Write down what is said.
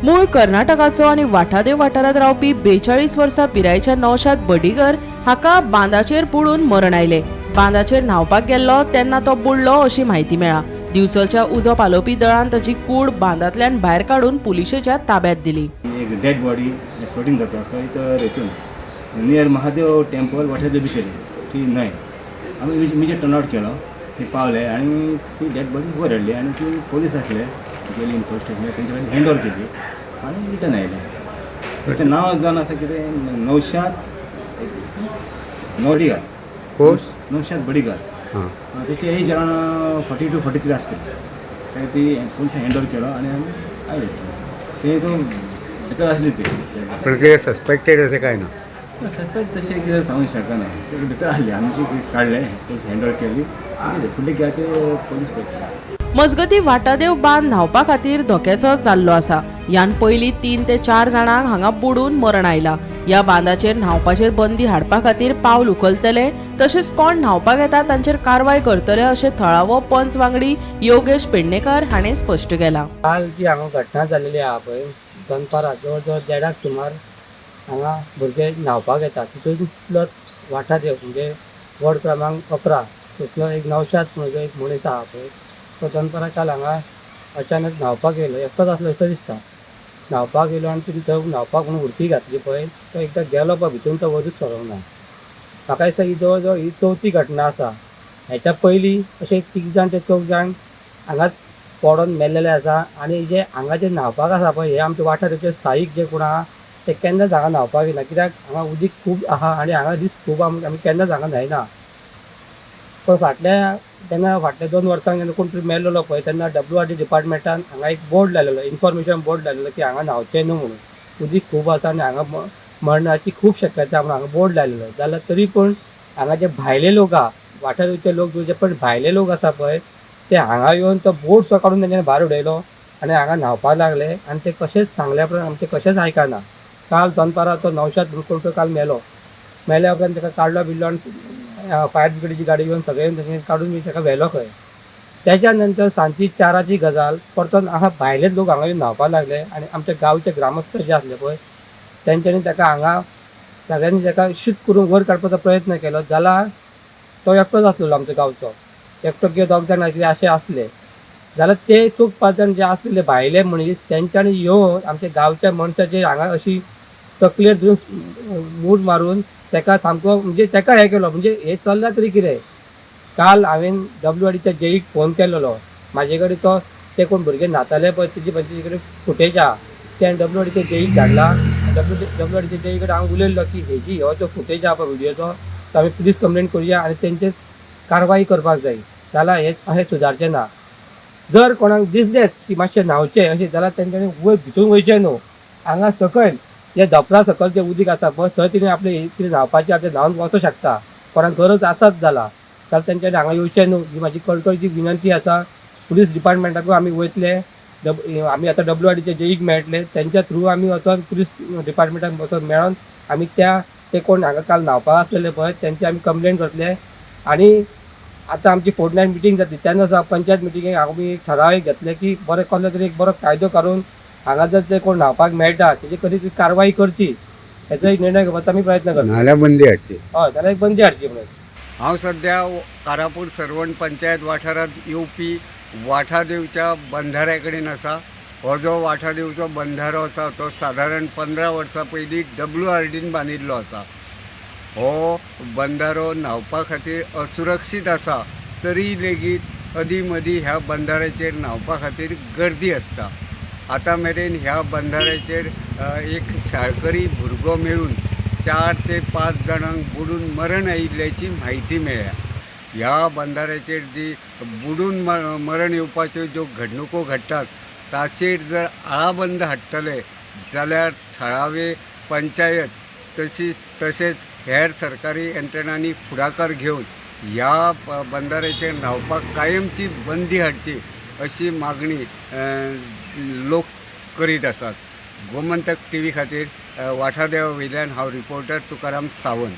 मूळ कर्नाटकाचो आनी वाठादेव वाठारांत रावपी 42 वर्सां पिरायेच्या नौशाद बडिगर हाका बांदाचेर बुडून मरण आयलें. बांदाचेर न्हांवपाक गेल्लो तेन्ना तो बुडलो अशी म्हायती मेळ्ळा. दिवचलच्या उजो पालोवपी दळान ताची कूड बांदांतल्यान भायर काडून पुलिशेच्या ताब्यात दिली. एक डेड बॉडी फ्लोटींग जाता खंय तर हेतून नियर महादेव टेम्पल, वाठादेव बिचेर ती न्हंय. आमी इमिजिएट टर्न आवट केलो. ते पावले आनी ती डेड बॉडी वयर हाडली आनी ती पोलीस आसले, गेली पोलीस स्टेशनार, तेंचे कडेन हँड ओवर केली आनी रिटर्न आयले. तेचें नांव जावन आसा कितें, नौशाद नोडिगार. कोण? नौशाद बडिगार. हां. तेची एज अरावंड 42, 43 आसतली. ते ती पोलिसान हँड ओवर केलो आनी आमी आयले. ते तो भितर आसली ती. पण कितें सस्पेक्टेड अशें काय ना? सगळें तशें कितें सांगूंक शकना. ते भितर आसली आमची, ती काडले, पोलीस हँड ओवर केली. गेले. फुडलें कितें ते पोलीस पळयतले. मजगतीं, वाटादेव बांद न्हांवपा खातीर धोक्याचो जाल्लो आसा. ह्यान पयलीं 3 ते 4 जाणांक हांगा बुडून मरण आयलां. ह्या बांदाचेर न्हांवपाचेर बंदी हाडपा खातीर पावल उखलतले, तशेंच कोण न्हांवपाक येता तांचेर कारवाय करतले अशें थळावो पंच वांगडी योगेश पेडणेकर हाणें स्पश्ट केलां. काल जी हांगा घटना जाल्लेली आहा पळय, दनपारां जवळ जवळ देडाक सुमार हांगा भुरगे न्हांवपाक येता. तितूंतलोच वाठादेव म्हणजे वॉर्ड क्रमांक 11 थंयसलो एक नवशाद म्हणून जो एक मनीस आहा पळय, तो दनपारां काल हांगा अचानक न्हांवपाक येयलो. एकटोच आसलो असो दिसता. न्हांवपाक येयलो आनी तिणें थंय न्हांवपाक म्हणून उडकी घातली पळय, तो एकदां गेलो पळय भितून, तो वरूच सरोंक ना. म्हाका दिसता ही जवळ जवळ ही चवथी घटना आसा. हेच्या पयलीं अशे तीग जाण ते चौग जाण हांगाच पडोन मेल्लेले आसा. आनी जे हांगा जे न्हांवपाक आसा पळय, हे आमचे वाठाराचे स्थायीक जे कोण आहा ते केन्नाच हांगा न्हांवपाक येना, कित्याक हांगा उदीक खूब आहा आनी हांगा रिस्क खूब आहा. आमी केन्नाच हांगा न्हायना. पण फाटल्या तेन्ना फाटल्या 2 वर्सांक जेन्ना कोण तरी मेल्लेलो पळय, तेन्ना डब्ल्यू आर डी डिपार्टमेंटान हांगा एक बोर्ड लायलेलो, इन्फॉर्मेशन बोर्ड लायलेलो की हांगा न्हांवचें न्हू म्हणून, उदीक खूब आसा आनी हांगा मरणाची खूब शक्यता म्हणून हांगा बोर्ड लायलेलो. जाल्यार तरी पूण हांगा जे भायले लोक आहा, वाठाराचे लोक जे पण भायले लोक आसा पळय, ते हांगा येवन तो बोर्ड सुद्दां काडून तेंच्यांनी भायर उडयलो आनी हांगा न्हांवपाक लागले. आनी ते कशेंच सांगल्या उपरांत आमचें कशेंच आयकना. काल दनपारां तो नवशाद म्हणून कोण तो काल मेलो. मेल्या उपरांत ताका काडलो बिडलो आनी फायर ब्रिगेडीची गाडी येवन सगळें तेंच्यांनी काडून बी ताका व्हेलो खंय. तेच्या नंतर सांजची 4ची गजाल, परतून हांगा भायले लोक हांगा येवन न्हांवपाक लागले आनी आमच्या गांवचे ग्रामस्थ जे आसले पळय, तेंच्यांनी ताका हांगा सगळ्यांनी ताका शीत करून वयर काडपाचो प्रयत्न केलो. जाल्यार तो एकटोच आसलेलो, आमच्या गांवचो एकटो किंवा दोग जाण आशिल्ले अशे आसले. जाल्यार ते चौग पांच जाण जे आसलेले भायले मनीस, तेंच्यांनी येवन आमच्या गांवच्या मनशाचेर हांगा अशी तकलेर धरून मूठ मारून ताका सामको म्हणजे ताका हें केलो. म्हणजे हें चल्लां तरी कितें? काल हांवें डब्ल्यू आर डीच्या जेईक फोन केलेलो. म्हाजे कडेन तो ते कोण भुरगे न्हाताले पळय, तेजी म्हाजे कडेन फुटेज आहा. ते हांवें डब्ल्यू आर डीच्या जेईक धाडला. डब्ल्यू आर डीच्या जेई कडेन हांव उलयल्लो की हेजी हो जो फुटेज आहा पळय व्हिडियोचो, तो आमी पुलीस कंप्लेन करुया आनी तेंचेर कारवाय करपाक जाय. जाल्यार हें अशें सुदारचें ना. जर कोणाक दिसलेंच की मातशें न्हांवचें अशें, जाल्यार तेंच्यांनी वयर भितून वयचें न्हू. हांगा सकयल जे धोंपरा सकयल जें उदीक आसा पळय, थंय तिणें आपलें कितें न्हांवपाचें आसा तें न्हांवन वचूंक शकता. कोणाक गरज आसत जाल्यार तेंच्यांनी हांगा येवचें न्हू, ही म्हाजी कळकळीची विनंती आसा. पुलीस डिपार्टमेंटाकूय आमी वयतले. आमी आतां डब्ल्यू आर डीचे जेईक मेळटले, तेंच्या थ्रू आमी वचोन पुलीस डिपार्टमेंटाक वचोन मेळोन आमी त्या ते कोण हांगा काल न्हांवपाक आसलेले पळय, तेंची आमी कंप्लेन करतले. आनी आतां आमची फोर्टनायट मिटींग जातली, तेन्ना सुद्दां पंचायत मिटिंगेक आमी एक ठराव एक घेतले की बरें कसलो तरी एक बरो कायदो काडून हांगा जर ते कोण न्हांवपाक मेळटा तेजी कशी तरी कारवाय करची, हेचो एक निर्णय घेवपाचो आमी प्रयत्न करता. नाल्यार बंदी हाडची. हय, जाल्यार एक बंदी हाडची म्हणून. हांव सद्या कारापूर सर्वण पंचायत वाठारांत येवपी वाठादेवच्या बंधाऱ्या कडेन आसा. हो जो वाठादेवचो बंधारो आसा, तो सादारण 15 वर्सां पयलीं डब्ल्यू आर डीन बांदिल्लो आसा. हो बंधारो न्हांवपा खातीर असुरक्षीत आसा, तरी लेगीत अदीं मदीं ह्या बंधाऱ्याचेर न्हांवपा खातीर गर्दी आसता. आतां मेरेन ह्या बंधाऱ्याचेर एक शाळकरी भुरगो मेळून 4 ते 5 जाणांक बुडून मरण आयिल्ल्याची म्हायती मेळ्ळ्या. ह्या बंधाऱ्याचेर जी बुडून मरण येवपाच्यो ज्यो घडणुको घडटात, ताचेर जर आळाबंद हाडटले जाल्यार थळावे पंचायत तशीच तशेंच हेर सरकारी यंत्रणांनी फुडाकार घेवन ह्या बंधाऱ्याचेर न्हांवपाक कायमची बंदी हाडची, अशी मागणी लोक करीत आसात. गोमंतक टीव्ही खातीर वाठादेवा वयल्यान हांव रिपोर्टर तुकाराम सावंत.